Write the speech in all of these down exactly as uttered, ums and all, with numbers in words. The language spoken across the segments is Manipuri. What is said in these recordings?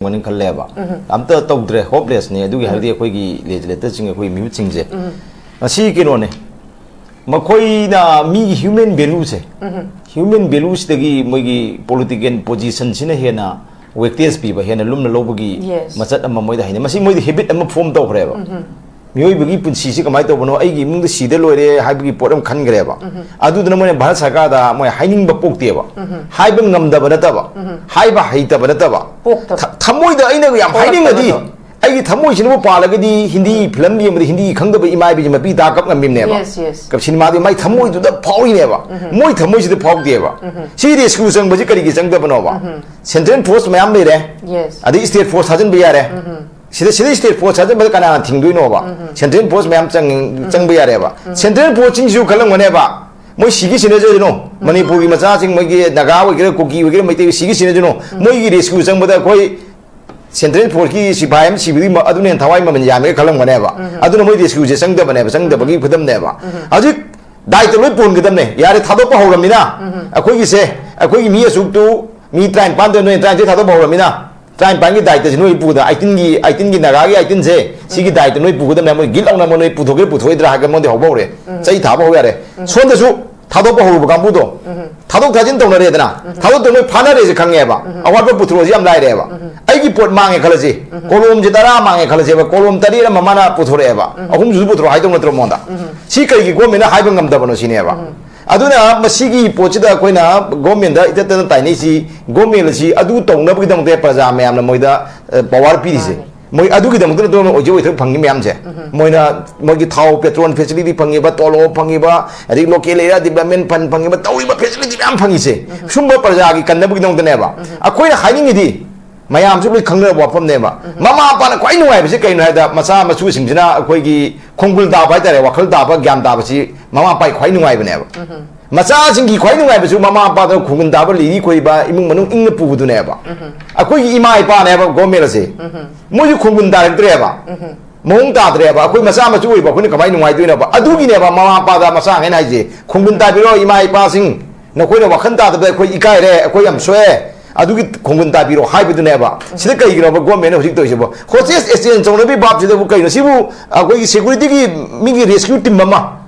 ꯇꯧꯔꯝꯒꯅꯤ ꯈꯜꯂꯦꯕ꯫ ꯑꯝꯇ ꯇꯧꯗ꯭ꯔꯦ, ꯍꯣꯞꯂꯦꯁꯅꯦ꯫ ꯑꯗꯨꯒꯤ ꯍꯥꯏꯔꯗꯤ ꯑꯩꯈꯣꯏꯒꯤ ꯂꯦꯖꯤꯁꯂꯦꯇꯔꯁꯤꯡ, ꯑꯩꯈꯣꯏ ꯃꯤꯍꯨꯠꯁꯤꯡꯁꯦ ꯉꯁꯤ ꯀꯩꯅꯣꯅꯦ, ꯃꯈꯣꯏꯅ ꯃꯤꯒꯤ ꯍ꯭ꯌꯨꯃꯦꯟ ꯚꯦꯂꯨꯁꯦ, ꯍ꯭ꯌꯨꯃꯦꯟ ꯚꯦꯂꯨꯁꯤꯗꯒꯤ ꯃꯣꯏꯒꯤ ꯄꯣꯂꯤꯇꯤꯀꯦꯜ ꯄꯣꯖꯤꯁꯟꯁꯤꯅ ꯍꯦꯟꯅ ꯋꯦꯛꯇꯦꯖ ꯄꯤꯕ, ꯍꯦꯟꯅ ꯂꯨꯝꯅ ꯂꯧꯕꯒꯤ Yes. ꯃꯆꯠ ꯑꯃ ꯃꯣꯏꯗ ꯍꯩꯅꯩ꯫ ꯃꯁꯤ ꯃꯣꯏꯗꯤ ꯍꯦꯕꯤꯠ ꯑꯃ ꯐꯣꯝ ꯇꯧꯈ꯭ꯔꯦꯕ꯫ ꯃꯤꯑꯣꯏꯕꯒꯤ ꯄꯨꯟꯁꯤꯁꯤ ꯀꯃꯥꯏꯅ ꯇꯧꯕꯅꯣ, ꯑꯩꯒꯤ ꯏꯃꯨꯡꯗ ꯁꯤꯗ ꯂꯣꯏꯔꯦ ꯍꯥꯏꯕꯒꯤ ꯄꯣꯠ ꯑꯃ ꯈꯟꯈ꯭ꯔꯦꯕ꯫ ꯑꯗꯨꯗꯨꯅ ꯃꯣꯏꯅ ꯚꯥꯔꯠ ꯁꯔꯀꯥꯔꯗ ꯃꯣꯏ ꯍꯥꯏꯅꯤꯡꯕ ꯄꯣꯛꯇꯦꯕ, ꯍꯥꯏꯕ ꯉꯝꯗꯕ ꯅꯠꯇꯕ, ꯍꯥꯏꯕ ꯍꯩꯇꯕ ꯅꯠꯇꯕ, ꯄꯣꯛꯇꯕ꯫ ꯊ-, ꯊꯃꯣꯏꯗ ꯑꯩꯅ ꯌꯥꯝ ꯍꯥꯏꯅꯤꯡꯉꯗꯤ, ꯄꯣꯛꯇꯕꯗꯣ꯫ ꯑꯩꯒꯤ ꯊꯃꯣꯏꯁꯤꯅꯕꯨ ꯄꯥꯜꯂꯒꯗꯤ ꯍꯤꯟꯗꯤ ꯐꯤꯂꯝ ꯌꯦꯡꯕꯗ ꯍꯤꯟꯗꯤ ꯈꯪꯗꯕ ꯏꯃꯥ ꯏꯕꯤꯁꯤ ꯃꯄꯤ ꯇꯥ ꯀꯞ ꯉꯝꯃꯤꯕꯅꯦꯕ꯫ Yes, yes. ꯀꯞ-, ꯁꯤꯅꯦꯃꯥꯗꯨ ꯃꯥꯏ ꯊꯃꯣꯏꯗꯨꯗ ꯐꯥꯎꯔꯤꯅꯦꯕ, ꯃꯣꯏ ꯊꯃꯣꯏꯁꯤꯗ ꯐꯥꯎꯗꯦꯕ꯫ ꯁꯤ ꯔꯦꯁꯀ꯭ꯌꯨ ꯆꯪꯕꯁꯤ ꯀꯔꯤꯒꯤ ꯆꯪꯗꯕꯅꯣꯕ? ꯁꯦꯟꯇ꯭ꯔꯦꯜ ꯐꯣꯔꯁ ꯃꯌꯥꯝ ꯂꯩꯔꯦ, Yes. ꯑꯗꯩ ꯁ꯭ꯇꯦꯠ ꯐꯣꯔꯁ ꯊꯥꯖꯤꯟꯕ ꯌꯥꯔꯦ꯫ ꯁꯤꯗ, ꯁꯤꯗ ꯁ꯭ꯇꯦꯠ ꯐꯣꯔꯁ ꯊꯥꯖꯤꯟꯕꯗ ꯀꯅꯥꯅ ꯊꯤꯡꯗꯣꯏꯅꯣꯕ? ꯁꯦꯟꯇ꯭ꯔꯦꯜ ꯐꯣꯔꯁ ꯃꯌꯥꯝ ꯆꯪ-, ꯆꯪꯕ ꯌꯥꯔꯦꯕ꯫ ꯁꯦꯟꯇ꯭ꯔꯦꯜ ꯐꯣꯔꯁꯁꯤꯡꯁꯤꯁꯨ ꯈꯜꯂꯝꯒꯅꯦꯕ, ꯃꯣꯏ ꯁꯤꯒꯤ ꯁꯤꯟꯅꯖꯁꯅꯨ, ꯃꯅꯤꯄꯨꯔꯒꯤ ꯃꯆꯥꯁꯤꯡ, ꯃꯣꯏꯒꯤ ꯅꯥꯒꯥ ꯑꯣꯏꯒꯦꯔꯥ, ꯀꯨꯀꯤ ꯑꯣꯏꯒꯦꯔꯥ, ꯃꯩꯇꯩ ꯁꯤꯒꯤ ꯁꯤꯟꯅꯖꯅꯨ, ꯃꯣꯏꯒꯤ ꯔꯦꯁꯀ꯭ꯌꯨ ꯆꯪꯕꯗ ꯑꯩꯈꯣꯏ ꯁꯦꯟꯇ꯭ꯔꯦꯜ ꯐꯣꯔꯁꯀꯤ ꯁꯤꯐꯥꯏ ꯑꯃ ꯁꯤꯕꯗꯤ ꯃ-, ꯑꯗꯨꯅ ꯍꯦꯟꯅ ꯊꯋꯥꯏ ꯃꯃꯜ ꯌꯥꯝꯃꯦꯒ ꯈꯜꯂꯝꯒꯅꯦꯕ꯫ ꯑꯗꯨꯅ ꯃꯣꯏ ꯔꯦꯁꯀ꯭ꯌꯨꯁꯦ ꯆꯪꯗꯕꯅꯦꯕ, ꯆꯪꯗꯕꯒꯤ ꯈꯨꯗꯝꯅꯦꯕ꯫ ꯍꯧꯖꯤꯛ ꯗꯥꯏꯇ ꯂꯣꯏ ꯄꯨꯍꯟꯒꯗꯕꯅꯦ꯫ ꯌꯥꯔꯦ, ꯊꯥꯗꯣꯛꯄ ꯍꯧꯔꯝꯃꯤꯅ ꯑꯩꯈꯣꯏꯒꯤꯁꯦ, ꯑꯩꯈꯣꯏꯒꯤ ꯃꯤ ꯑꯁꯨꯛꯇꯨ, ꯃꯤ ꯇꯔꯥꯅꯤꯄꯥꯟꯗ ꯅꯣꯏ ꯇꯔꯥꯅꯤꯊꯣꯏ ꯊꯥꯗꯣꯛꯄ ꯍꯧꯔꯝꯃꯤꯅ, ꯇꯔꯥꯅꯤꯄꯥꯟꯒꯤ ꯗꯥꯏꯇꯁꯦ ꯅꯣꯏ ꯄꯨꯗ, ꯑꯩꯠꯇꯤꯟꯒꯤ, ꯑꯩꯠꯇꯤꯟꯒꯤ ꯅꯥꯒꯥꯒꯤ ꯑꯩꯠꯇꯤꯟꯁꯦ, ꯁꯤꯒꯤ ꯗꯥꯏꯇ ꯅꯣꯏ ꯄꯨꯒꯗꯕꯅꯦ꯫ ꯃꯣꯏ ꯒꯤꯠ ꯂꯥꯎꯅ ꯃꯣꯏ ꯅꯣꯏ ꯄꯨꯊꯣꯛꯀꯦ ꯄꯨꯊꯣꯛꯑꯣꯏꯗ꯭ꯔꯥ ꯍꯥꯏꯔꯒ ꯃꯣꯏꯗꯤ ꯍꯧꯕ ꯍꯧꯔꯦ꯫ ꯆꯩ ꯊꯥꯕ ꯍꯧ ꯌꯥꯔꯦ꯫ ꯁꯣꯝꯗꯁꯨ ꯊꯥꯗꯣꯛꯄ ꯍꯧꯔꯨꯕ ꯀꯥꯡꯕꯨꯗꯣ, ꯊꯥꯗꯣꯛ ꯊꯥꯖꯤꯟ ꯇꯧꯅꯔꯦꯗꯅ, ꯊꯥꯗꯣꯛꯇ ꯃꯣꯏ ꯐꯥꯅꯔꯦꯁꯦ ꯈꯪꯉꯦꯕ꯫ ꯑꯋꯥꯠꯄ ꯄꯨꯊꯣꯔꯛꯑꯁꯤ ꯌꯥꯝ ꯂꯥꯏꯔꯦꯕ꯫ ꯑꯩꯒꯤ ꯄꯣꯠ ꯃꯥꯡꯉꯦ ꯈꯜꯂꯁꯤ, ꯀꯣꯂꯣꯝꯁꯦ ꯇꯔꯥ ꯃꯥꯡꯉꯦ ꯈꯜꯂꯁꯦꯕ, ꯀꯣꯂꯣꯝ ꯇꯔꯦꯠ ꯑꯃ ꯃꯥꯅ ꯄꯨꯊꯣꯔꯛꯑꯦꯕ, ꯑꯍꯨꯝꯁꯨ ꯄꯨꯊꯣꯔꯛꯑꯣ ꯍꯥꯏꯗꯧ ꯅꯠꯇ꯭ꯔꯣ ꯃꯉꯣꯟꯗ? ꯁꯤ ꯀꯩꯒꯤ ꯒꯣꯔꯃꯦꯟꯅ ꯍꯥꯏꯕ ꯉꯝꯗꯕꯅꯣ ꯁꯤꯅꯦꯕ꯫ ꯑꯗꯨꯅ ꯃꯁꯤꯒꯤ ꯄꯣꯠꯁꯤꯗ ꯑꯩꯈꯣꯏꯅ ꯒꯣꯔꯃꯦꯟꯗ ꯏꯇꯠꯇꯅ ꯇꯥꯏꯅꯩꯁꯤ, ꯒꯣꯔꯃꯦꯟ ꯑꯁꯤ ꯑꯗꯨ ꯇꯧꯅꯕꯒꯤꯗꯃꯛꯇ ꯄ꯭ꯔꯖꯥ ꯃꯌꯥꯝꯅ ꯃꯣꯏꯗ, ꯑ, ꯄꯋꯥꯔ ꯄꯤꯔꯤꯁꯦ꯫ ꯃꯥꯅꯦ꯫ ꯃꯣꯏ ꯑꯗꯨꯒꯤꯗꯃꯛꯇ ꯅꯠꯇ꯭ꯔꯣ ꯑꯣꯏꯖ ꯑꯣꯏꯊꯣꯛ ꯐꯪꯉꯤ ꯃꯌꯥꯝꯁꯦ? ꯃꯣꯏꯅ ꯃꯣꯏꯒꯤ ꯊꯥꯎ, ꯄꯦꯇ꯭ꯔꯣꯜ ꯐꯦꯁꯤꯂꯤꯇꯤ ꯐꯪꯉꯤꯕ, ꯇꯣꯂꯣꯞ ꯐꯪꯉꯤꯕ, ꯑꯗꯩ ꯂꯣꯀꯦꯜ ꯑꯦꯔꯤꯌꯥ ꯗꯤꯕꯂꯞꯃꯦꯟ ꯐꯟ ꯐꯪꯉꯤꯕ, ꯇꯧꯔꯤꯕ ꯐꯦꯁꯤꯂꯤꯇꯤ ꯃꯌꯥꯝ ꯐꯪꯉꯤꯁꯦ, ꯁꯨꯝꯕ ꯄ꯭ꯔꯖꯥꯒꯤ ꯀꯟꯅꯕꯒꯤꯗꯃꯛꯇꯅꯦꯕ꯫ ꯑꯩꯈꯣꯏꯅ ꯍꯥꯏꯅꯤꯡꯉꯤꯗꯤ, ꯃꯌꯥꯝꯁꯨ ꯂꯣꯏ ꯈꯪꯅꯔꯕ ꯋꯥꯐꯝꯅꯦꯕ꯫ ꯃꯃꯥ ꯃꯄꯥꯅ ꯈ꯭ꯋꯥꯏ ꯅꯨꯡꯉꯥꯏꯕꯁꯤ ꯀꯩꯅꯣ ꯍꯥꯏꯗ, ꯃꯆꯥ ꯃꯁꯨꯁꯤꯡꯁꯤꯅ ꯑꯩꯈꯣꯏꯒꯤ ꯈꯣꯡꯒꯨꯜ ꯇꯥꯕ ꯍꯥꯏꯇꯥꯔꯦ, ꯋꯥꯈꯜ ꯇꯥꯕ, ꯒ꯭ꯌꯥꯟ ꯇꯥꯕꯁꯤ ꯃꯃꯥ ꯃꯄꯥꯒꯤ ꯈ꯭ꯋꯥꯏ ꯅꯨꯡꯉꯥꯏꯕꯅꯦꯕ꯫ ꯃꯆꯥꯁꯤꯡꯒꯤ ꯈ꯭ꯋꯥꯏ ꯅꯨꯡꯉꯥꯏꯕꯁꯨ ꯃꯃꯥ ꯃꯄꯥꯗ ꯈꯣꯡꯒꯨꯜ ꯇꯥꯕ, ꯂꯤꯔꯤ ꯈꯣꯏꯕ, ꯏꯃꯨꯡ ꯃꯅꯨꯡ ꯏꯪꯅ ꯄꯨꯕꯗꯨꯅꯦꯕ꯫ ꯑꯩꯈꯣꯏꯒꯤ ꯏꯃꯥ ꯏꯄꯥꯅꯦꯕ ꯒꯣꯔꯃꯦꯟ ꯑꯁꯦ, ꯃꯣꯏꯁꯨ ꯈꯣꯡꯒꯨꯜ ꯇꯥꯔꯛꯇ꯭ꯔꯦꯕ꯫ ꯃꯑꯣꯡ ꯇꯥꯗ꯭ꯔꯦꯕ꯫ ꯑꯩꯈꯣꯏ ꯃꯆꯥ ꯃꯁꯨ ꯑꯣꯏꯕ ꯑꯩꯈꯣꯏꯅ ꯀꯃꯥꯏꯅ ꯅꯨꯡꯉꯥꯏꯗꯣꯏꯅꯣꯕ? ꯑꯗꯨꯒꯤꯅꯦꯕ ꯃꯃꯥ ꯃꯄꯥꯗ ꯃꯆꯥꯉꯩꯅ ꯍꯥꯏꯁꯦ, "ꯈꯣꯡꯒꯨꯜ ꯇꯥꯕꯤꯔꯣ ꯏꯃꯥ ꯏꯄꯥꯁꯤꯡ, ꯅꯈꯣꯏꯅ ꯋꯥꯈꯜ ꯇꯥꯗꯕꯗ ꯑꯩꯈꯣꯏ ꯏꯀꯥꯏꯔꯦ, ꯑꯩꯈꯣꯏ ꯌꯥꯝ ꯁꯣꯛꯑꯦ, ꯑꯗꯨꯒꯤ ꯈꯣꯡꯒꯨꯟ ꯇꯥꯕꯤꯔꯣ ꯍꯥꯏꯕꯗꯨꯅꯦꯕ꯫ ꯁꯤꯗ ꯀꯩꯒꯤꯅꯣꯕ ꯒꯣꯔꯃꯦꯟꯅ ꯍꯧꯖꯤꯛ ꯇꯧꯔꯤꯁꯤꯕꯣ? ꯍꯣꯁꯇꯦꯖ ꯑꯦꯛꯁꯆꯦꯟꯖ ꯇꯧꯅꯕꯤ ꯚꯥꯞꯁꯤꯗꯕꯨ ꯀꯩꯅꯣ? ꯁꯤꯕꯨ ꯑꯩꯈꯣꯏꯒꯤ ꯁꯦꯀ꯭ꯌꯨꯔꯤꯇꯤꯒꯤ ꯃꯤꯒꯤ ꯔꯦꯁꯀ꯭ꯌꯨ ꯇꯤꯝ ꯑꯃ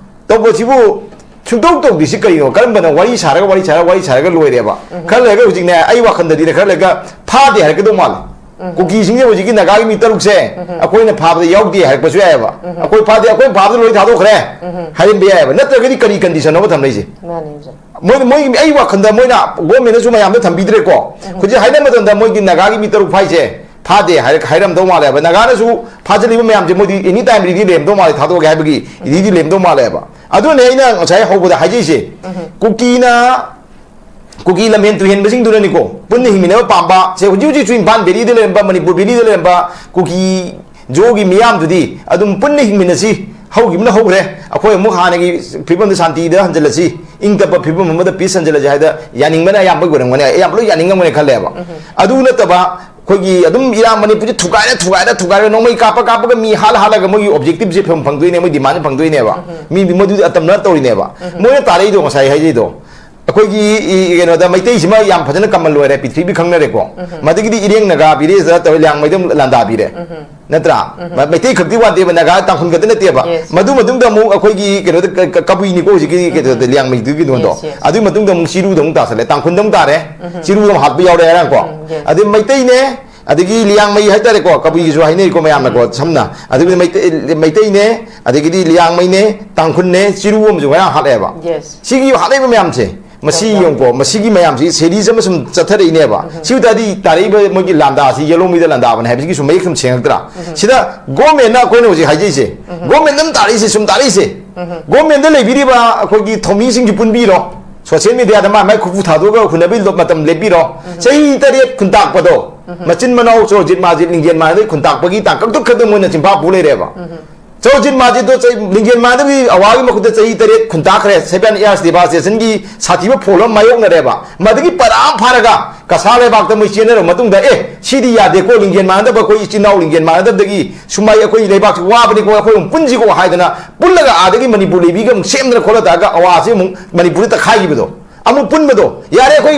ꯇꯧꯕꯁꯤꯕꯨ ꯁꯨꯡꯇꯧ ꯇꯧꯗ꯭ꯔꯤꯁꯤ ꯀꯩꯅꯣ? ꯀꯔꯝꯕꯅ ꯋꯥꯔꯤ ꯁꯥꯔꯒ, ꯋꯥꯔꯤ ꯁꯥꯔꯒ, ꯋꯥꯔꯤ ꯁꯥꯔꯒ ꯂꯣꯏꯔꯦꯕ꯫ ꯈꯔ ꯂꯩꯔꯒ ꯍꯧꯖꯤꯛꯅꯦ, ꯑꯩ ꯋꯥꯈꯜꯗꯗꯤꯅꯦ, ꯈꯔ ꯂꯩꯔꯒ ꯐꯥꯗꯦ ꯍꯥꯏꯔꯛꯀꯗꯧ ꯃꯥꯜꯂꯦ꯫ ꯀꯨꯀꯤꯁꯤꯡꯁꯦ ꯍꯧꯖꯤꯛꯀꯤ ꯅꯥꯒꯥꯒꯤ ꯃꯤ ꯇꯔꯨꯛꯁꯦ ꯑꯩꯈꯣꯏꯅ ꯐꯥꯕꯗ ꯌꯥꯎꯗꯦ ꯍꯥꯏꯔꯛꯄꯁꯨ ꯌꯥꯏꯑꯕ꯫ ꯑꯩꯈꯣꯏ ꯐꯥꯗꯦ, ꯑꯩꯈꯣꯏꯅ ꯐꯥꯕꯗ ꯂꯣꯏ ꯊꯥꯗꯣꯛꯈ꯭ꯔꯦ ꯍꯥꯏꯔꯝꯕ ꯌꯥꯏꯑꯕ꯫ ꯅꯠꯇ꯭ꯔꯒꯗꯤ ꯀꯔꯤ ꯀꯟꯗꯤꯁꯟꯅꯣꯕ ꯊꯝꯅꯩꯁꯦ? ꯃꯣꯏ, ꯃꯣꯏ, ꯑꯩ ꯋꯥꯈꯜꯗ ꯃꯣꯏꯅ ꯒꯣꯔꯃꯦꯟꯅꯁꯨ ꯃꯌꯥꯝꯗ ꯊꯝꯕꯤꯗ꯭ꯔꯦꯀꯣ꯫ ꯍꯧꯖꯤꯛ ꯍꯥꯏꯅꯕ ꯃꯇꯝꯗ ꯃꯣꯏꯒꯤ ꯅꯥꯒꯥꯒꯤ ꯃꯤ ꯇꯔꯨꯛ ꯐꯥꯏꯁꯦ ꯐꯥꯗꯦ ꯍꯥꯏꯔ-, ꯍꯥꯏꯔꯝꯗꯧ ꯃꯥꯜꯂꯦꯕ꯫ ꯅꯥꯒꯥꯅꯁꯨ ꯐꯥꯖꯤꯜꯂꯤꯕ ꯃꯌꯥꯝꯁꯦ ꯃꯣꯏꯗꯤ ꯑꯦꯅꯤ ꯇꯥꯏꯝ ꯔꯦꯗꯤ ꯂꯩꯔꯝꯗꯧ ꯃꯥꯜꯂꯦ, ꯊꯥꯗꯣꯛꯑꯒꯦ ꯍꯥꯏꯕꯒꯤ ꯔꯦꯗꯤꯗꯤ ꯂꯩꯔꯝꯗꯧ ꯃꯥꯜꯂꯦꯕ꯫ ꯑꯗꯨꯅꯦ ꯑꯩꯅ ꯉꯁꯥꯏ ꯍꯧꯕꯗ ꯍꯥꯏꯖꯩꯁꯦ꯫ ꯀꯨꯀꯤꯅ, ꯀꯨꯀꯤ ꯂꯝꯍꯦꯟ ꯇꯨꯍꯦꯟꯕꯁꯤꯡꯗꯨꯅꯅꯤꯀꯣ, ꯄꯨꯟꯅ ꯍꯤꯡꯃꯤꯟꯅꯕ ꯄꯥꯝꯕ꯫ ꯁꯦ ꯍꯧꯖꯤꯛ ꯍꯧꯖꯤꯛꯁꯨ ꯏꯝꯐꯥꯜ ꯚꯦꯂꯤꯗ ꯂꯩꯔꯝꯕ, ꯃꯅꯤꯄꯨꯔ ꯚꯦꯂꯤꯗ ꯂꯩꯔꯝꯕ ꯀꯨꯀꯤ ꯖꯣꯒꯤ ꯃꯤꯌꯥꯝꯗꯨꯗꯤ ꯑꯗꯨꯝ ꯄꯨꯟꯅ ꯍꯤꯡꯃꯤꯟꯅꯁꯤ, ꯍꯧꯈꯤꯕꯅ ꯍꯧꯈ꯭ꯔꯦ, ꯑꯩꯈꯣꯏ ꯑꯃꯨꯛ ꯍꯥꯟꯅꯒꯤ ꯐꯤꯕꯝꯗ ꯁꯥꯟꯇꯤꯗ ꯍꯟꯖꯤꯜꯂꯁꯤ, ꯏꯪ ꯇꯞꯄ ꯐꯤꯕꯝ ꯑꯃꯗ ꯄꯤꯁ ꯍꯟꯖꯤꯜꯂꯁꯤ ꯍꯥꯏꯗ ꯌꯥꯅꯤꯡꯕꯅ ꯑꯌꯥꯝꯕ ꯑꯣꯏꯔꯝꯒꯅꯤ, ꯑꯌꯥꯝꯕ ꯂꯣꯏ ꯌꯥꯅꯤꯡꯉꯝꯒꯅꯤ ꯈꯜꯂꯦꯕ꯫ ꯑꯗꯨ ꯅꯠꯇꯕ ꯑꯩꯈꯣꯏꯒꯤ ꯑꯗꯨꯝ ꯏꯔꯥꯡ ꯃꯅꯤꯄꯨꯔꯁꯤ ꯊꯨꯒꯥꯏꯔ, ꯊꯨꯒꯥꯏꯔ, ꯊꯨꯒꯥꯏꯔ, ꯅꯣꯡꯃꯩ ꯀꯥꯞꯄ ꯀꯥꯞꯄꯒ ꯃꯤ ꯍꯥꯠꯂ ꯍꯥꯠꯂꯒ ꯃꯣꯏꯒꯤ ꯑꯣꯕꯖꯦꯛꯇꯤꯞꯁꯦ ꯐꯪ-, ꯐꯪꯗꯣꯏꯅꯦ, ꯃꯣꯏ ꯗꯤꯃꯥꯟꯁꯦ ꯐꯪꯗꯣꯏꯅꯦꯕ꯫ ꯃꯤꯗꯤ ꯃꯗꯨꯗꯤ ꯑꯇꯝꯅ ꯇꯧꯔꯤꯅꯦꯕ꯫ ꯃꯣꯏꯅ ꯇꯥꯔꯛꯏꯗꯣ ꯉꯁꯥꯏ ꯍꯥꯏꯖꯩꯗꯣ, ꯑꯩꯈꯣꯏꯒꯤ ꯏ-, ꯀꯩꯅꯣꯗ ꯃꯩꯇꯩꯁꯤꯃ ꯌꯥꯝ ꯐꯖꯅ ꯀꯃꯟ ꯑꯣꯏꯔꯦ, ꯄ꯭ꯔꯤꯊꯤꯕꯤ ꯈꯪꯅꯔꯦꯀꯣ꯫ ꯃꯗꯒꯤꯗꯤ ꯏꯔꯦꯡ ꯅꯥꯒꯥ ꯚꯤꯂꯦꯖꯇ ꯇꯧꯔꯦ, ꯂꯤꯌꯥꯡꯃꯩꯗ ꯑꯃꯨꯛ ꯂꯥꯟꯗꯥꯕꯤꯔꯦ꯫ ꯅꯠꯇ꯭ꯔꯥ? ꯃ-, ꯃꯩꯇꯩ ꯈꯛꯇꯤ ꯋꯥꯠꯇꯦꯕ, ꯅꯥꯒꯥ, ꯇꯥꯡꯈꯨꯜ ꯈꯛꯇ ꯅꯠꯇꯦꯕ꯫ Yes. ꯃꯗꯨ ꯃꯇꯨꯡꯗ ꯑꯃꯨꯛ ꯑꯩꯈꯣꯏꯒꯤ ꯀꯩꯅꯣꯗ ꯀ-, ꯀ-, ꯀꯕꯨꯏꯅꯤꯀꯣ ꯍꯧꯖꯤꯛꯀꯤ ꯀꯩꯅꯣꯗ, ꯂꯤꯌꯥꯡꯃꯩꯗꯨꯒꯤ ꯀꯩꯅꯣꯗꯣ꯫ Yes, yes. ꯑꯗꯨꯒꯤ ꯃꯇꯨꯡꯗ ꯑꯃꯨꯛ ꯆꯤꯔꯨꯗ ꯑꯃꯨꯛ ꯇꯥꯁꯜꯂꯦ, ꯇꯥꯡꯈꯨꯜꯗ ꯑꯃꯨꯛ ꯇꯥꯔꯦ꯫ ꯆꯤꯔꯨꯗ ꯑꯃꯨꯛ ꯍꯥꯠꯄ ꯌꯥꯎꯔꯦ ꯍꯥꯏꯔꯥꯡꯀꯣ꯫ Yes. ꯑꯗꯩ ꯃꯩꯇꯩꯅꯦ, ꯑꯗꯒꯤ ꯂꯤꯌꯥꯡꯃꯩ ꯍꯥꯏꯇꯥꯔꯦꯀꯣ, ꯀꯕꯨꯏꯒꯤꯁꯨ ꯍꯥꯏꯅꯩꯀꯣ ꯃꯌꯥꯝꯅꯀꯣ, ꯁꯝꯅ꯫ ꯑꯗꯒꯤꯗꯤ ꯃꯩꯇꯩ-, ꯃꯩꯇꯩꯅꯦ, ꯑꯗꯒꯤꯗꯤ ꯂꯤꯌꯥꯡꯃꯩꯅꯦ, ꯇꯥꯡꯈꯨꯜꯅꯦ, ꯆꯤꯔꯨ ꯑꯃꯁꯨ ꯉꯔꯥꯡ ꯍꯥꯠꯂꯛꯑꯦꯕ꯫ Yes. ꯁꯤꯒꯤ ꯍꯥꯠꯂꯛꯏꯕ ꯃꯌꯥꯝꯁꯦ, ꯃꯁꯤ ꯌꯥꯝ ꯌꯦꯡꯉꯨꯀꯣ, ꯃꯁꯤꯒꯤ ꯃꯌꯥꯝꯁꯤ ꯁꯦꯔꯤꯁ ꯑꯃ ꯁꯨꯝ ꯆꯠꯊꯔꯛꯏꯅꯦꯕ꯫ ꯁꯤ ꯑꯣꯏ ꯇꯥꯔꯗꯤ ꯇꯥꯔꯛꯏꯕ ꯃꯣꯏꯒꯤ ꯂꯥꯟꯗꯥꯁꯤ ꯌꯦꯂꯣꯃꯤꯗ ꯂꯥꯟꯗꯥꯕꯅꯦ ꯍꯥꯏꯕꯁꯤꯒꯤ ꯁꯨꯝ ꯃꯌꯦꯛ ꯁꯨꯝ ꯁꯦꯡꯉꯛꯇ꯭ꯔꯥ? ꯁꯤꯗ ꯒꯣꯔꯃꯦꯟꯅ ꯑꯩꯈꯣꯏꯅ ꯍꯧꯖꯤꯛ ꯍꯥꯏꯖꯩꯁꯦ, ꯒꯣꯔꯃꯦꯟꯗ ꯑꯗꯨꯝ ꯇꯥꯔꯛꯏꯁꯦ, ꯁꯨꯝ ꯇꯥꯔꯛꯏꯁꯦ, ꯒꯣꯔꯃꯦꯟꯗ ꯂꯩꯕꯤꯔꯤꯕ ꯑꯩꯈꯣꯏꯒꯤ ꯊꯧꯃꯤꯁꯤꯡꯁꯨ ꯄꯨꯟꯕꯤꯔꯣ, ꯁꯣꯁꯤꯌꯦꯜ ꯃꯦꯗꯤꯌꯥꯗ ꯃꯥ ꯃꯥꯏ ꯈꯨꯐꯨ ꯊꯥꯗꯣꯛꯑꯒ ꯍꯨꯟꯅꯕꯒꯤ ꯂꯣ-, ꯃꯇꯝ ꯂꯦꯞꯄꯤꯔꯣ꯫ ꯆꯍꯤ ꯇꯔꯦꯠ ꯈꯨꯟꯇꯥꯛꯄꯗꯣ, ꯃꯆꯤꯟ ꯃꯅꯥꯎ ꯆꯣꯔꯖꯤꯠ ꯃꯥꯖꯤꯠ ꯂꯤꯡꯖꯦꯜ ꯃꯥꯟꯅꯗꯒꯤ ꯈꯨꯟꯇꯥꯛꯄꯒꯤ ꯇꯥꯡꯀꯛꯇꯨ ꯈꯛꯇ ꯃꯣꯏꯅ ꯆꯤꯟꯐꯥ ꯄꯨ ꯂꯩꯔꯦꯕ꯫ ꯆꯧꯖꯤꯠ ꯃꯥꯖꯤꯠꯇꯣ ꯆꯍꯤ, ꯂꯤꯡꯖꯦꯜ ꯃꯥꯟꯅꯕꯒꯤ ꯑꯋꯥꯒꯤ ꯃꯈꯨꯠꯇ ꯆꯍꯤ ꯇꯔꯦꯠ ꯈꯨꯟꯇꯥꯛꯈ꯭ꯔꯦ, ꯁꯦꯚꯦꯟ ꯏꯌꯥꯔꯁ ꯗꯤꯚꯥꯁꯇꯦꯁꯟꯒꯤ ꯁꯥꯊꯤꯕ ꯐꯣꯜ ꯑꯃ ꯃꯥꯌꯣꯛꯅꯔꯦꯕ꯫ ꯃꯗꯨꯒꯤ ꯄꯔꯥ ꯑꯃ ꯐꯥꯔꯒ ꯀꯁꯥ ꯂꯩꯕꯥꯛꯇ ꯃꯣꯏ ꯆꯦꯟꯅꯔꯕ ꯃꯇꯨꯡꯗ, "ꯑꯦ, ꯁꯤꯗꯤ ꯌꯥꯗꯦꯀꯣ, ꯂꯤꯡꯖꯦꯜ ꯃꯥꯟꯅꯗꯕ ꯑꯩꯈꯣꯏ ꯏꯆꯤꯟ ꯏꯅꯥꯎ ꯂꯤꯡꯖꯦꯜ ꯃꯥꯟꯅꯗꯕꯗꯒꯤ ꯁꯨꯃꯥꯏ ꯑꯩꯈꯣꯏ ꯂꯩꯕꯥꯛꯁꯤ ꯋꯥꯕꯅꯤꯀꯣ, ꯑꯩꯈꯣꯏ ꯑꯃꯨꯛ ꯄꯨꯟꯁꯤꯀꯣ" ꯍꯥꯏꯗꯅ ꯄꯨꯜꯂꯒ ꯑꯥꯗꯒꯤ ꯃꯅꯤꯄꯨꯔ ꯂꯩꯕꯤꯒ ꯑꯃꯨꯛ ꯁꯦꯝꯗꯅ ꯈꯣꯠꯂ ꯇꯥꯔꯒ ꯑꯋꯥꯁꯤ ꯑꯃꯨꯛ ꯃꯅꯤꯄꯨꯔꯗ ꯇꯛꯈꯥꯏꯈꯤꯕꯗꯣ꯫ ꯑꯃꯨꯛ ꯄꯨꯟꯕꯗꯣ ꯌꯥꯔꯦ꯫ ꯑꯩꯈꯣꯏ,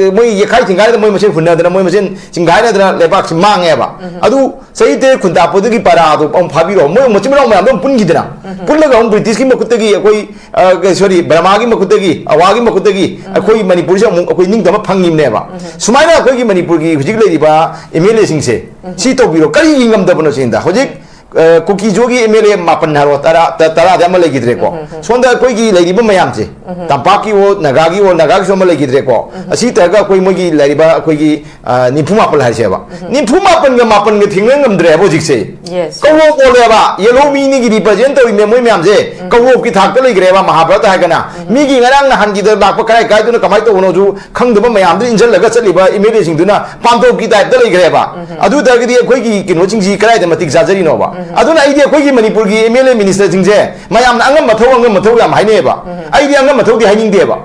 ꯑ, ꯃꯣꯏ ꯌꯦꯛꯈꯥꯏ ꯊꯤꯡꯒꯥꯏꯅꯗꯅ, ꯃꯣꯏ ꯃꯁꯦꯟ ꯍꯨꯟꯅꯗꯅ, ꯃꯣꯏ ꯃꯁꯦꯟ ꯆꯤꯡꯒꯥꯏꯅꯗꯅ ꯂꯩꯕꯥꯛꯁꯤ ꯃꯥꯡꯉꯦꯕ꯫ ꯑꯗꯨ ꯆꯍꯤ ꯇꯔꯦꯠ ꯈꯨꯟꯇꯥꯛꯄꯗꯨꯒꯤ ꯄꯔꯥꯗꯣ ꯑꯃꯨꯛ ꯐꯥꯕꯤꯔꯛꯑꯣ, ꯃꯣꯏ ꯃꯆꯤꯟ ꯃꯅꯥꯎ ꯃꯌꯥꯝꯗꯣ ꯑꯃꯨꯛ ꯄꯨꯟꯈꯤꯗꯅ, ꯄꯨꯜꯂꯒ ꯑꯃꯨꯛ ꯕ꯭ꯔꯤꯇꯤꯁꯀꯤ ꯃꯈꯨꯠꯇꯒꯤ ꯑꯩꯈꯣꯏ, ꯑ, ꯀ-, ꯁꯣꯔꯤ, ꯕꯔꯃꯥꯒꯤ ꯃꯈꯨꯠꯇꯒꯤ, ꯑꯋꯥꯒꯤ ꯃꯈꯨꯠꯇꯒꯤ ꯑꯩꯈꯣꯏ ꯃꯅꯤꯄꯨꯔꯁꯦ ꯑꯃꯨꯛ ꯑꯩꯈꯣꯏ ꯅꯤꯡꯇꯝꯕ ꯐꯪꯉꯤꯕꯅꯦꯕ꯫ ꯁꯨꯃꯥꯏꯅ ꯑꯩꯈꯣꯏꯒꯤ ꯃꯅꯤꯄꯨꯔꯒꯤ ꯍꯧꯖꯤꯛ ꯂꯩꯔꯤꯕ ꯑꯦꯝ ꯑꯦꯜ ꯑꯦꯁꯤꯡꯁꯦ ꯁꯤ ꯇꯧꯕꯤꯔꯣ, ꯀꯔꯤꯒꯤ ꯉꯝꯗꯕꯅꯣ ꯁꯤꯅꯤꯗ꯫ ꯍꯧꯖꯤꯛ, ꯑ, ꯀꯨꯀꯤꯖꯣꯒꯤ ꯑꯦꯝ ꯑꯦꯜ ꯑꯦ ꯃꯥꯄꯟ ꯍꯥꯏꯔꯣ, ꯇꯔꯥ, ꯇ-, ꯇꯔꯥꯗꯤ ꯑꯃ ꯂꯩꯈꯤꯗ꯭ꯔꯦꯀꯣ꯫ ꯁꯣꯝꯗ ꯑꯩꯈꯣꯏꯒꯤ ꯂꯩꯔꯤꯕ ꯃꯌꯥꯝꯁꯦ, ꯇꯝꯄꯥꯛꯀꯤ ꯑꯣ, ꯅꯥꯒꯥꯒꯤ ꯑꯣ, ꯅꯥꯒꯥꯒꯤꯁꯨ ꯑꯃ ꯂꯩꯈꯤꯗ꯭ꯔꯦꯀꯣ꯫ ꯑꯁꯤ ꯇꯧꯔꯒ ꯑꯩꯈꯣꯏ ꯃꯣꯏꯒꯤ ꯂꯩꯔꯤꯕ ꯑꯩꯈꯣꯏꯒꯤ, ꯑ, ꯅꯤꯐꯨ ꯃꯥꯄꯟ ꯍꯥꯏꯁꯦꯕ꯫ ꯅꯤꯐꯨ ꯃꯥꯄꯟꯒ ꯃꯥꯄꯟꯒ ꯊꯦꯡꯅ ꯉꯝꯗ꯭ꯔꯦꯕ ꯍꯧꯖꯤꯛꯁꯦ꯫ Yes. ꯀꯧꯔꯣꯛ ꯑꯣꯜꯂꯦꯕ, ꯌꯦꯂꯣ ꯃꯤꯅꯤꯒꯤ ꯔꯤꯄ꯭ꯔꯖꯦꯟ ꯇꯧꯔꯤꯅꯦ ꯃꯣꯏ ꯃꯌꯥꯝꯁꯦ꯫ ꯀꯧꯔꯣꯛꯀꯤ ꯊꯥꯛꯇ ꯂꯩꯈ꯭ꯔꯦꯕ ꯃꯍꯥꯚꯥꯔꯠ ꯍꯥꯏꯔꯒꯅ꯫ ꯃꯤꯒꯤ ꯉꯔꯥꯡ ꯅꯍꯥꯟꯒꯤꯗ ꯂꯥꯛꯄ ꯀꯔꯥꯏ ꯀꯥꯏꯗꯅꯣ ꯀꯃꯥꯏꯅ ꯇꯧꯕꯅꯣꯁꯨ ꯈꯪꯗꯕ ꯃꯌꯥꯝꯗꯨꯅ ꯏꯟꯁꯤꯜꯂꯒ ꯆꯠꯂꯤꯕ ꯑꯦꯝ ꯑꯦꯜ ꯑꯦꯁꯤꯡꯗꯨꯅ ꯄꯥꯝꯗꯧꯀꯤ ꯇꯥꯏꯞꯇ ꯂꯩꯈ꯭ꯔꯦꯕ꯫ ꯑꯗꯨ ꯑꯣꯏ ꯇꯥꯔꯒꯗꯤ ꯑꯩꯈꯣꯏꯒꯤ ꯀꯩꯅꯣꯁꯤꯡꯁꯤ ꯀꯗꯥꯏꯗ ꯃꯇꯤꯛ ꯆꯥꯖꯔꯤꯅꯣꯕ? ꯑꯗꯨꯅ ꯑꯩꯗꯤ ꯑꯩꯈꯣꯏꯒꯤ ꯃꯅꯤꯄꯨꯔꯒꯤ ꯑꯦꯝ ꯑꯦꯜ ꯑꯦ ꯃꯤꯅꯤꯁꯇꯔꯁꯤꯡꯁꯦ ꯃꯌꯥꯝꯅ ꯑꯉꯝ ꯑꯊꯧ, ꯑꯉꯝ ꯑꯊꯧ ꯌꯥꯝ ꯍꯥꯏꯅꯩꯌꯦꯕ꯫ ꯑꯩꯗꯤ ꯑꯉꯝ ꯑꯊꯧꯗꯤ ꯍꯥꯏꯅꯤꯡꯗꯦꯕ꯫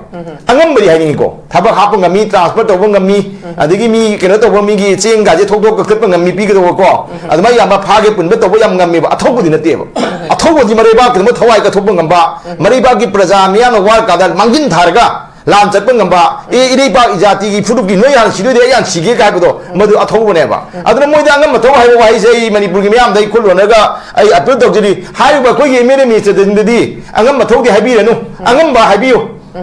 ꯑꯉꯝꯕꯗꯤ ꯍꯥꯏꯅꯤꯡꯉꯤꯀꯣ꯫ ꯊꯕꯛ ꯍꯥꯞꯄ ꯉꯝꯃꯤ, ꯇ꯭ꯔꯥꯟꯁꯐꯔ ꯇꯧꯕ ꯉꯝꯃꯤ, ꯑꯗꯒꯤ ꯃꯤ ꯀꯩꯅꯣ ꯇꯧꯕ, ꯃꯤꯒꯤ ꯆꯦꯡꯒꯥꯁꯦ ꯊꯧꯗꯣꯛ ꯀꯛꯊꯠꯄ ꯉꯝꯃꯤ, ꯄꯤꯒꯗꯧꯕꯀꯣ꯫ ꯑꯗꯨꯃꯥꯏꯅ ꯌꯥꯝꯕ ꯐꯥꯒꯦ ꯄꯨꯟꯕ ꯇꯧꯕ ꯌꯥꯝ ꯉꯝꯃꯦꯕ꯫ ꯑꯊꯧꯕꯗꯤ ꯅꯠꯇꯦꯕ꯫ ꯑꯊꯧꯕꯗꯤ ꯃꯔꯩꯕꯥꯛꯀꯤꯗꯃꯛ ꯊꯋꯥꯏ ꯀꯠꯊꯣꯛꯄ ꯉꯝꯕ, ꯃꯔꯩꯕꯥꯛꯀꯤ ꯄ꯭ꯔꯖꯥ ꯃꯤꯌꯥꯝꯅ ꯋꯥꯔꯀꯥꯟꯗ ꯃꯥꯡꯖꯤꯟ ꯊꯥꯔꯒ ꯂꯥꯟ ꯆꯠꯄ ꯉꯝꯕ, ꯑꯦ, ꯏꯔꯩꯄꯥꯛ ꯏꯖꯥꯇꯤꯒꯤ ꯐꯨꯔꯨꯞꯀꯤ ꯅꯣꯏ ꯍꯥꯟꯅ ꯁꯤꯗꯣꯏꯗꯤ ꯑꯩ ꯍꯥꯟꯅ ꯁꯤꯒꯦ ꯍꯥꯏꯕꯗꯣ, ꯃꯗꯨ ꯑꯊꯧꯕꯅꯦꯕ꯫ ꯑꯗꯨꯅ ꯃꯣꯏꯗ ꯑꯉꯝ ꯑꯊꯧ ꯍꯥꯏꯕ ꯋꯥꯍꯩꯁꯦ ꯑꯩ ꯃꯅꯤꯄꯨꯔꯒꯤ ꯃꯤꯌꯥꯝꯗ ꯑꯩ ꯈꯨꯠ ꯂꯣꯟꯅꯒ ꯑꯩ ꯑꯄꯤꯜ ꯇꯧꯖꯔꯤ꯫ ꯍꯥꯏꯔꯤꯕ ꯑꯩꯈꯣꯏꯒꯤ ꯑꯦꯝ ꯑꯦꯜ ꯑꯦ ꯃꯤꯅꯤꯁꯇꯔꯁꯤꯡꯗꯗꯤ ꯑꯉꯝ ꯑꯊꯧꯗꯤ ꯍꯥꯏꯕꯤꯔꯅꯨ, ꯑꯉꯝꯕ ꯍꯥꯏꯕꯤꯌꯨ꯫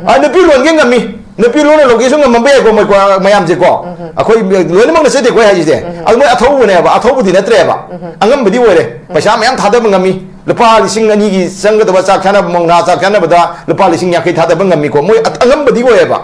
ꯑ, ꯅꯨꯄꯤ ꯂꯣꯟꯒꯦ ꯉꯝꯃꯤ, ꯅꯨꯄꯤ ꯂꯣꯟꯅ ꯂꯧꯒꯦꯁꯨ ꯉꯝꯃꯝꯕ ꯌꯥꯏꯀꯣ, ꯃꯣꯏ ꯀꯣ-, ꯃꯌꯥꯝꯁꯦꯀꯣ꯫ ꯑꯩꯈꯣꯏ ꯂꯣꯏꯅꯃꯛ ꯅꯠꯆꯗꯦꯀꯣ ꯑꯩ ꯍꯥꯏꯁꯦ꯫ ꯑꯗꯨ ꯃꯣꯏ ꯑꯊꯧꯕꯅꯦꯕ, ꯑꯊꯧꯕꯗꯤ ꯅꯠꯇ꯭ꯔꯦꯕ꯫ ꯑꯉꯝꯕꯗꯤ ꯑꯣꯏꯔꯦ꯫ ꯄꯩꯁꯥ ꯃꯌꯥꯝ ꯊꯥꯗꯕ ꯉꯝꯃꯤ, ꯂꯨꯄꯥ ꯂꯤꯁꯤꯡ ꯑꯅꯤꯒꯤ ꯆꯪꯒꯗꯕ ꯆꯥꯛ ꯆꯥꯅꯕ, ꯃꯧꯅꯥ ꯆꯥꯛ ꯆꯥꯅꯕꯗ ꯂꯨꯄꯥ ꯂꯤꯁꯤꯡ ꯌꯥꯡꯈꯩ ꯊꯥꯗꯕ ꯉꯝꯃꯤꯀꯣ, ꯃꯣꯏ ꯑ-, ꯑꯉꯝꯕꯗꯤ ꯑꯣꯏꯌꯦꯕ꯫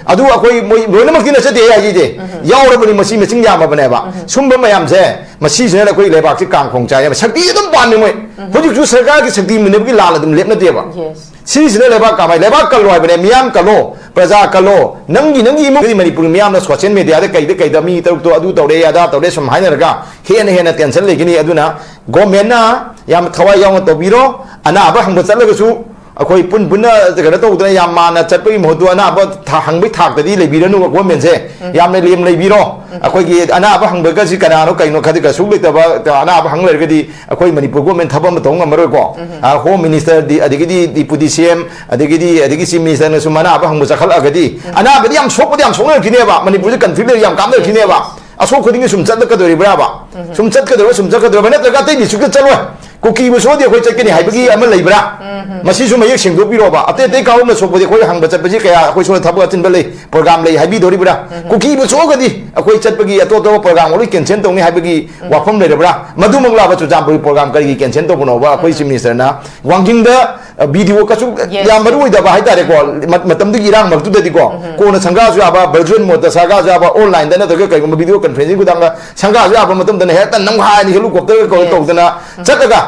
ꯑꯗꯨ ꯑꯩꯈꯣꯏ ꯃꯣꯏ ꯂꯣꯏꯅꯃꯛꯇꯤ ꯅꯠꯆꯗꯦ ꯑꯩ ꯍꯥꯏꯁꯤꯗꯤ꯫ ꯌꯥꯎꯔꯕꯅꯤ, ꯃꯁꯤ ꯃꯁꯤꯡ ꯌꯥꯝꯃꯕꯅꯦꯕ꯫ ꯁꯨꯝꯕ ꯃꯌꯥꯝꯁꯦ, ꯃꯁꯤꯁꯤꯅ ꯑꯩꯈꯣꯏ ꯂꯩꯕꯥꯛꯁꯤ ꯀꯥꯡ ꯈꯣꯡ ꯆꯥꯏꯌꯦꯕ꯫ ꯁꯛꯇꯤ ꯑꯗꯨꯝ ꯄꯥꯝꯃꯤ ꯃꯣꯏ꯫ ꯍꯧꯖꯤꯛꯁꯨ ꯁꯔꯀꯥꯔꯒꯤ ꯁꯛꯇꯤ ꯃꯨꯟꯅꯕꯒꯤ ꯂꯥꯟ ꯑꯗꯨꯝ ꯂꯦꯞꯅꯗꯦꯕ꯫ Yes. ꯁꯤꯁꯤꯅ ꯂꯩꯕꯥꯛ ꯀꯥꯃꯥꯏ, ꯂꯩꯕꯥꯛ ꯀꯜꯂꯣ ꯍꯥꯏꯕꯅꯦ, ꯃꯤꯌꯥꯝ ꯀꯜꯂꯣ, ꯄ꯭ꯔꯖꯥ ꯀꯜꯂꯣ, ꯅꯪꯒꯤ, ꯅꯪꯒꯤ ꯏꯃꯨꯡꯒꯤ ꯃꯅꯤꯄꯨꯔꯒꯤ ꯃꯤꯌꯥꯝꯅ ꯁꯣꯁꯤꯌꯦꯜ ꯃꯦꯗꯤꯌꯥꯗ ꯀꯩꯗ ꯀꯩꯗ ꯃꯤ ꯇꯔꯨꯛꯇꯣ ꯑꯗꯨ ꯇꯧꯔꯦ, ꯑꯗꯥ ꯇꯧꯔꯦ ꯁꯨꯝ ꯍꯥꯏꯅꯔꯒ ꯍꯦꯟꯅ ꯍꯦꯟꯅ ꯇꯦꯟꯁꯟ ꯂꯩꯒꯅꯤ꯫ ꯑꯗꯨꯅ ꯒꯣꯔꯃꯦꯟꯅ ꯌꯥꯝ ꯊꯋꯥꯏ ꯌꯥꯎꯅ ꯇꯧꯕꯤꯔꯣ, ꯑꯅꯥꯕ ꯍꯪꯕ ꯆꯠꯂꯒꯁꯨ ꯑꯩꯈꯣꯏ ꯄꯨꯟ ꯄꯨꯟꯅ ꯀꯩꯅꯣ ꯇꯧꯗꯅ ꯌꯥꯝ ꯃꯥꯟꯅ ꯆꯠꯄꯒꯤ ꯃꯍꯨꯠꯇ ꯑꯅꯥꯕ ꯊ-, ꯍꯪꯕꯩ ꯊꯥꯛꯇꯗꯤ ꯂꯩꯕꯤꯔꯅꯨ ꯒꯣꯔꯃꯦꯟꯁꯦ꯫ ꯎꯝ꯫ ꯌꯥꯝꯅ ꯂꯦꯝ ꯂꯩꯕꯤꯔꯣ꯫ ꯎꯝ꯫ ꯑꯩꯈꯣꯏꯒꯤ ꯑꯅꯥꯕ ꯍꯪꯕꯒꯁꯤ ꯀꯅꯥꯅꯣ ꯀꯩꯅꯣ ꯈꯗꯤ ꯀꯩꯁꯨ ꯂꯩꯇꯕ ꯑꯅꯥꯕ ꯍꯪ ꯂꯩꯔꯒꯗꯤ ꯑꯩꯈꯣꯏ ꯃꯅꯤꯄꯨꯔ ꯒꯣꯔꯃꯦꯟ ꯊꯕꯛ ꯑꯃ ꯇꯧꯕ ꯉꯝꯃꯔꯣꯏꯀꯣ꯫ ꯎꯝ꯫ ꯑ, ꯍꯣꯝ ꯃꯤꯅꯤꯁꯇꯔꯗꯤ, ꯑꯗꯒꯤꯗꯤ ꯗꯤꯄꯨꯇꯤ ꯁꯤ ꯑꯦꯝ, ꯑꯗꯒꯤꯗꯤ, ꯑꯗꯒꯤ ꯆꯤꯐ ꯃꯤꯅꯤꯁꯇꯔꯅꯁꯨ ꯑꯅꯥꯕ ꯍꯪꯕ ꯆꯠꯈꯠꯂꯛꯑꯒꯗꯤ ꯎꯝ꯫ ꯑꯅꯥꯕꯗꯤ ꯌꯥꯝ ꯁꯣꯛꯄꯗꯤ ꯌꯥꯝ ꯁꯣꯛꯅꯔꯛꯈꯤꯅꯦꯕ꯫ ꯃꯅꯤꯄꯨꯔꯁꯦ ꯀꯟꯐ꯭ꯂꯤꯛ ꯌꯥꯝ ꯀꯥꯞꯅꯔꯛꯈꯤꯅꯦꯕ꯫ ꯑꯁꯣꯛ ꯈꯨꯗꯤꯡꯒꯤ ꯁꯨꯝ ꯆꯠꯂꯛꯀꯗꯣꯔꯤꯕ꯭ꯔꯥꯕ? ꯎꯝ꯫ ꯁꯨꯝ ꯆꯠꯀꯗꯧꯔ, ꯁꯨꯝ ꯆꯠꯀꯗꯧꯔꯕ ꯅꯠꯇ꯭ꯔꯒ ꯑꯇꯩ ꯗꯤꯁꯇ꯭ꯔꯤꯛꯇ ꯆꯠꯂꯣꯏ? ꯀꯨꯀꯤꯕꯨ ꯁꯣꯛꯑꯗꯤ ꯑꯩꯈꯣꯏ ꯆꯠꯀꯅꯤ ꯍꯥꯏꯕꯒꯤ ꯑꯃ ꯂꯩꯕ꯭ꯔꯥ? ꯎꯝ꯫ ꯃꯁꯤꯁꯨ ꯃꯌꯦꯛ ꯁꯦꯡꯗꯣꯛꯄꯤꯔꯣꯕ꯫ ꯑꯇꯩ ꯑꯇꯩ ꯀꯥꯡꯂꯨꯞꯅ ꯁꯣꯛꯄꯗꯤ ꯑꯩꯈꯣꯏ ꯍꯪꯕ ꯆꯠꯄꯁꯤ ꯀꯌꯥ, ꯑꯩꯈꯣꯏ ꯁꯣꯝꯗ ꯊꯕꯛ ꯑꯆꯤꯟꯕ ꯂꯩ, ꯄ꯭ꯔꯣꯒ꯭ꯔꯥꯝ ꯂꯩ ꯍꯥꯏꯕꯤꯗꯣꯔꯤꯕ꯭ꯔꯥ? ꯎꯝ꯫ ꯀꯨꯀꯤꯕꯨ ꯁꯣꯛꯑꯒꯗꯤ ꯑꯩꯈꯣꯏ ꯆꯠꯄꯒꯤ ꯑꯇꯣꯞ ꯑꯇꯣꯞꯄ ꯄ꯭ꯔꯣꯒ꯭ꯔꯥꯝ ꯂꯣꯏ ꯀꯦꯟꯁꯦꯜ ꯇꯧꯅꯤ ꯍꯥꯏꯕꯒꯤ ꯎꯝ꯫ ꯋꯥꯐꯝ ꯂꯩꯔꯕ꯭ꯔꯥ? ꯃꯗꯨꯃꯛꯂꯕ ꯆꯨꯔꯆꯥꯟꯄꯨꯔꯒꯤ ꯄ꯭ꯔꯣꯒ꯭ꯔꯥꯝ ꯀꯔꯤꯒꯤ ꯀꯦꯟꯁꯦꯜ ꯇꯧꯕꯅꯣꯕ? ꯑꯩꯈꯣꯏ ꯎꯝ꯫ ꯆꯤꯐ ꯃꯤꯅꯤꯁꯇꯔꯅ ꯋꯥꯡꯖꯤꯡꯗ, ꯑ, ꯕꯤ ꯗꯤ ꯑꯣ ꯀꯩꯁꯨ Yes꯫ ꯌꯥꯝ ꯃꯔꯨ ꯑꯣꯏꯗꯕ ꯍꯥꯏꯇꯥꯔꯦꯀꯣ, ꯃ-, ꯃꯇꯝꯗꯨꯒꯤ ꯏꯔꯥꯡ ꯃꯔꯛꯇꯨꯗꯗꯤꯀꯣ, ꯎꯝ꯫ ꯀꯣꯟꯅ ꯁꯪꯒꯥꯁꯨ ꯌꯥꯕ, ꯚꯔꯆꯨꯋꯦꯜ ꯃꯣꯠꯇ ꯁꯪꯒꯥꯁꯨ ꯌꯥꯕ, ꯑꯣꯟꯂꯥꯏꯟꯗ ꯅꯠꯇ꯭ꯔꯒ ꯀꯩꯒꯨꯝꯕ ꯚꯤꯗꯤꯑꯣ ꯀꯟꯐ꯭ꯔꯦꯟꯁꯤꯡ ꯈꯨꯊꯥꯡꯗ ꯁꯪꯒꯥꯁꯨ ꯌꯥꯕ ꯃꯇꯝꯗꯅ ꯍꯦꯛꯇ ꯅꯝꯈꯥꯏꯅ ꯍꯦꯂꯤꯀꯣꯞꯇꯔꯒ ꯀꯧꯔ Yes꯫ ꯇꯧꯗꯅ ꯎꯝ꯫ ꯆꯠꯂꯒ,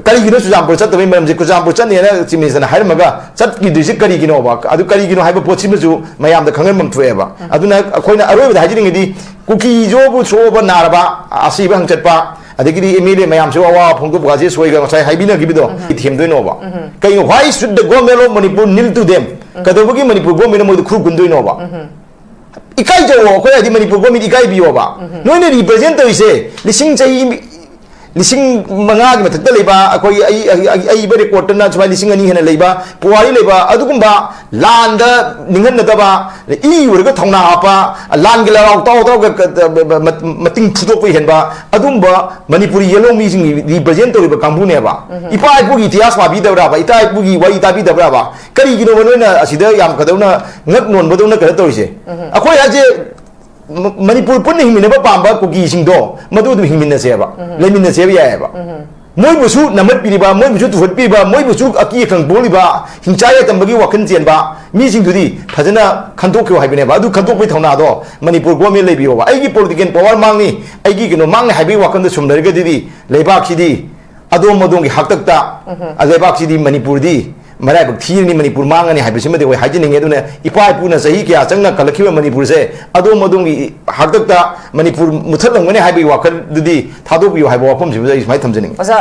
ꯀꯔꯤꯒꯤꯅꯣ ꯆꯨꯔꯆꯥꯟꯄꯨꯔ ꯆꯠꯇꯕꯒꯤ ꯃꯔꯝꯁꯦ? ꯆꯨꯔꯆꯥꯟꯄꯨꯔ ꯆꯠꯅꯦꯅ ꯆꯤꯐ ꯃꯤꯅꯤꯁꯇꯔꯅ ꯍꯥꯏꯔꯝꯃꯒ ꯆꯠꯈꯤꯗ꯭ꯔꯤꯁꯦ ꯀꯔꯤꯒꯤꯅꯣꯕ? ꯑꯗꯨ ꯀꯔꯤꯒꯤꯅꯣ ꯍꯥꯏꯕ ꯄꯣꯠꯁꯤꯃꯁꯨ ꯃꯌꯥꯝꯗ ꯈꯪꯍꯟꯐꯝ ꯊꯣꯛꯑꯦꯕ꯫ ꯎꯝ꯫ ꯑꯗꯨꯅ ꯑꯩꯈꯣꯏꯅ ꯑꯔꯣꯏꯕꯗ ꯍꯥꯏꯖꯅꯤꯡꯉꯤꯗꯤ, ꯀꯨꯀꯤꯁꯨꯕꯨ ꯁꯣꯛꯑꯕ ꯅꯥꯔꯕ, ꯑꯁꯤꯕ ꯍꯪꯆꯠꯄ, ꯑꯗꯒꯤꯗꯤ ꯑꯦꯝ ꯑꯦꯜ ꯑꯦ ꯃꯌꯥꯝꯁꯨ ꯑꯋꯥꯕ ꯐꯣꯡꯗꯣꯛꯄ, ꯀꯥꯁꯦ ꯁꯣꯏꯒ ꯉꯁꯥꯏ ꯍꯥꯏꯕꯤꯅꯈꯤꯕꯗꯣ, ꯎꯝ꯫ ꯊꯦꯝꯗꯣꯏꯅꯣꯕ? ꯎꯝ꯫ ꯀꯩꯅꯣ, why should the government of Manipur kneel to them? ꯎꯝ꯫ ꯀꯩꯗꯧꯕꯒꯤ ꯃꯅꯤꯄꯨꯔ ꯒꯣꯔꯃꯦꯟꯅ ꯃꯣꯏꯗ ꯈꯨꯔꯨ ꯀꯨꯟꯗꯣꯏꯅꯣꯕ? ꯎꯝ꯫ ꯏꯀꯥꯏꯖꯧꯑꯣ, ꯑꯩꯈꯣꯏ ꯍꯥꯏꯗꯤ ꯃꯅꯤꯄꯨꯔ ꯒꯣꯔꯃꯦꯟ ꯏꯀꯥꯏꯕꯤꯌꯣꯕ꯫ ꯎꯝ꯫ ꯅꯣꯏꯅ ꯔꯤꯄ꯭ꯔꯖꯦꯟ ꯇꯧꯔꯤꯁꯦ ꯂꯤꯁꯤꯡ ꯆꯍꯤ ꯂꯤꯁꯤꯡ ꯃꯉꯥꯒꯤ ꯃꯊꯛꯇ ꯂꯩꯕ, ꯑꯩꯈꯣꯏꯒꯤ ꯑꯏ-, ꯑꯏ-, ꯑꯏꯕ ꯔꯦꯀꯣꯔꯠꯇꯅ ꯁꯨꯃꯥꯏꯅ ꯂꯤꯁꯤꯡ ꯑꯅꯤ ꯍꯦꯟꯅ ꯂꯩꯕ, ꯄꯨꯋꯥꯔꯤ ꯂꯩꯕ, ꯑꯗꯨꯒꯨꯝꯕ ꯂꯥꯟꯗ ꯅꯤꯡꯍꯟꯅꯗꯕ, ꯏ ꯑꯣꯏꯔꯒ ꯊꯧꯅꯥ ꯍꯥꯞꯄ, ꯂꯥꯟꯒꯤ ꯂꯔꯥꯎ ꯇꯥꯎ ꯇꯥꯎꯒ ꯀ-, ꯀ-, ꯃ-, ꯃ-, ꯃꯇꯤꯡ ꯐꯨꯗꯣꯛꯄ ꯍꯦꯟꯕ, ꯑꯗꯨꯝꯕ ꯃꯅꯤꯄꯨꯔꯤ ꯌꯦꯜꯍꯧ ꯃꯤꯁꯤꯡꯒꯤ ꯔꯤꯄ꯭ꯔꯖꯦꯟ ꯇꯧꯔꯤꯕ ꯀꯥꯡꯕꯨꯅꯦꯕ꯫ ꯎꯝ꯫ ꯏꯄꯥ ꯏꯄꯨꯒꯤ ꯏꯇꯤꯍꯥꯁ ꯄꯥꯕꯤꯗꯕ꯭ꯔꯥꯕ? ꯏꯄꯥ ꯏꯄꯨꯒꯤ ꯋꯥꯔꯤ ꯇꯥꯕꯤꯗꯕ꯭ꯔꯥꯕ? ꯀꯔꯤꯒꯤꯅꯣꯕ ꯅꯣꯏꯅ ꯑꯁꯤꯗ ꯌꯥꯝ ꯀꯗꯧꯅ ꯉꯛ ꯅꯣꯟꯕꯗꯧꯅ ꯀꯩꯅꯣ ꯇꯧꯔꯤꯁꯦ? ꯎꯝ꯫ ꯑꯩꯈꯣꯏ ꯍꯥꯏꯁꯦ ꯃ-, ꯃꯅꯤꯄꯨꯔ ꯄꯨꯟꯅ ꯍꯤꯡꯃꯤꯟꯅꯕ ꯄꯥꯝꯕ ꯀꯨꯀꯤꯁꯤꯡꯗꯣ ꯃꯗꯨ ꯑꯗꯨꯝ ꯍꯤꯡꯃꯤꯟꯅꯁꯦꯕ, ꯎꯝ꯫ ꯂꯩꯃꯤꯟꯅꯁꯦꯕ ꯌꯥꯏꯑꯕ꯫ ꯎꯝ꯫ ꯃꯣꯏꯕꯨꯁꯨ ꯅꯝꯍꯠꯄꯤꯔꯤꯕ, ꯃꯣꯏꯕꯨꯁꯨ ꯇꯨꯍꯠꯄꯤꯔꯤꯕ, ꯃꯣꯏꯕꯨꯁꯨ ꯑꯀꯤ ꯑꯈꯪ ꯄꯣꯛꯂꯤꯕ, ꯍꯤꯡꯆꯥ ꯌꯥꯏꯇꯝꯕꯒꯤ ꯋꯥꯈꯜ ꯆꯦꯟꯕ ꯃꯤꯁꯤꯡꯗꯨꯗꯤ ꯐꯖꯅ ꯈꯟꯗꯣꯛꯄꯤꯌꯨ ꯍꯥꯏꯕꯅꯦꯕ꯫ ꯑꯗꯨ ꯈꯟꯗꯣꯛꯄꯒꯤ ꯊꯧꯅꯥꯗꯣ ꯃꯅꯤꯄꯨꯔ ꯒꯣꯔꯃꯦꯟ ꯂꯩꯕꯤꯌꯣꯕ꯫ ꯑꯩꯒꯤ ꯄꯣꯂꯤꯇꯤꯀꯦꯜ ꯄꯋꯥꯔ ꯃꯥꯡꯅꯤ, ꯑꯩꯒꯤ ꯀꯩꯅꯣ ꯃꯥꯡꯅꯤ ꯍꯥꯏꯕꯒꯤ ꯋꯥꯈꯜꯗ ꯁꯨꯝ ꯂꯩꯔꯒꯗꯤ ꯂꯩꯕꯥꯛꯁꯤꯗꯤ ꯑꯗꯣꯝ ꯑꯗꯣꯝꯒꯤ ꯍꯥꯛꯇꯛꯇ, ꯎꯝ꯫ ꯂꯩꯕꯥꯛꯁꯤꯗꯤ, ꯃꯅꯤꯄꯨꯔꯗꯤ ꯃꯔꯥꯏꯕꯛ ꯊꯤꯔꯅꯤ, ꯃꯅꯤꯄꯨꯔ ꯃꯥꯡꯉꯅꯤ ꯍꯥꯏꯕꯁꯤꯃꯗꯤ ꯑꯩꯈꯣꯏ ꯍꯥꯏꯖꯅꯤꯡꯉꯤ꯫ ꯑꯗꯨꯅ ꯏꯄꯥ ꯏꯄꯨꯅ ꯆꯍꯤ ꯀꯌꯥ ꯆꯪꯅ ꯀꯜꯂꯛꯈꯤꯕ ꯃꯅꯤꯄꯨꯔꯁꯦ ꯑꯗꯣꯝ ꯑꯗꯣꯝꯒꯤ ꯍꯥꯛꯇꯛꯇ ꯃꯅꯤꯄꯨꯔ ꯃꯨꯠꯊꯠꯂꯝꯒꯅꯤ ꯍꯥꯏꯕꯒꯤ ꯋꯥꯈꯜꯗꯨꯗꯤ ꯊꯥꯗꯣꯛꯄꯤꯌꯨ ꯍꯥꯏꯕ ꯋꯥꯐꯝꯁꯤꯃꯗꯤ ꯑꯩ ꯁꯨꯃꯥꯏꯅ ꯊꯝꯖꯅꯤꯡꯉꯤ꯫ ꯑꯣꯖꯥ,